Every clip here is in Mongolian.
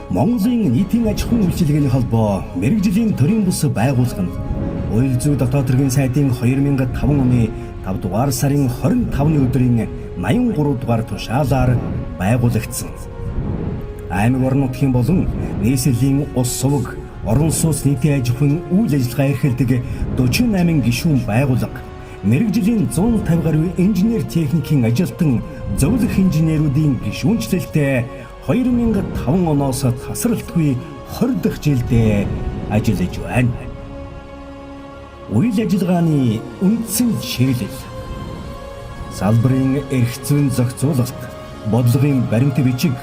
Монголын нийтийн аж ахуйн үйлчилгээний холбоо мэргэжлийн төрийн бус байгууллага нь Уйл зүй дотоод хэргийн сайдын 2005 оны 5 дугаар сарын 25-ны өдрийн 83 дугаар тушаалаар байгуулагдсан. Аймаг орон нутгийн болон нийслэлийн ус суваг, орон сууц нийтийн аж ахуйн үйл ажиллагаа эрхэлдэг 48 гишүүн байгууллага мэргэжлийн 150 гаруй инженер техникийн ажилтан зөвлөх инженерүүдийн гишүүнчлэлтэй 2005 оноос тасралтгүй 20 дахь жилдээ ажиллаж байна. Үйл ажиллагааны үндсэн чиглэл: салбарын эрх зүйн зохицуулалт, бодлогын баримт бичиг,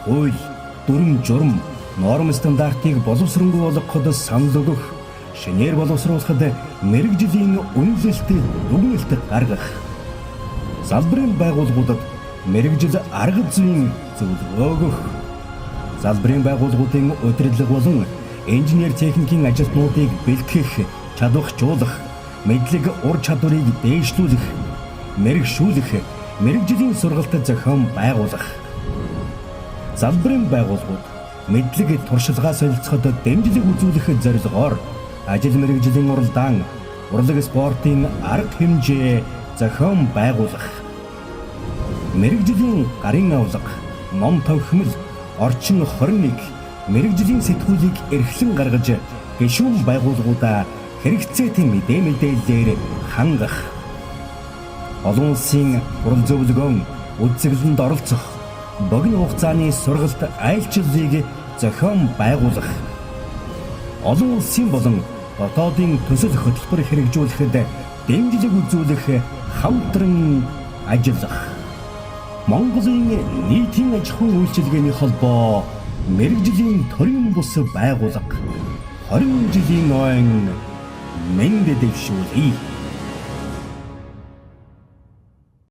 хууль, дүрэм журам, норм стандартыг боловсронгүй болгоход санал өгөх, шинээр боловсруулахад мэргэжлийн үнэлэлт, дүгнэлт гаргах, салбарын байгууллагуудад мэргэжил арга зүйн зөвлөгөө өгөх, салбарын байгууллагуудын удирдлага болон инженер техникийн ажилтнуудыг бэлтгэх, чадваржуулах, мэдлэг ур чадварыг дээшлүүлэх, мэргэшүүлэх, мэргэжлийн сургалт зохион байгуулах, салбарын байгууллагууд мэдлэг туршлагаа солилцоход дэмжлэг үзүүлэх зорилгоор ажил мэргэжлийн уралдаан, урлаг спортын арга хэмжээ зохион байгуулах, мэргэжлийн гарын авлага, ном товхимол, орчин 21 мэргэжлийн сэтгүүлийг эрхлэн гаргаж гишүүн байгууллагуудаа хэрэгцээтэй мэдээ мэдээллээр хангах, олон улсын хурал зөвлөгөөн үзэсгэлэнд оролцох, богино хугацааны сургалт айлчлалыг зохион байгуулах, олон улсын болон дотоодын төсөл хөтөлбөр хэрэгжүүлэхэд дэмжлэг үзүүлэх, хамтран ажиллах. Монголын нийтийн аж ахуйн үйлчилгээний холбоо мэргэжлийн төрийн бус байгууллага 20 жилийн ойн мэнд дэвшүүлье.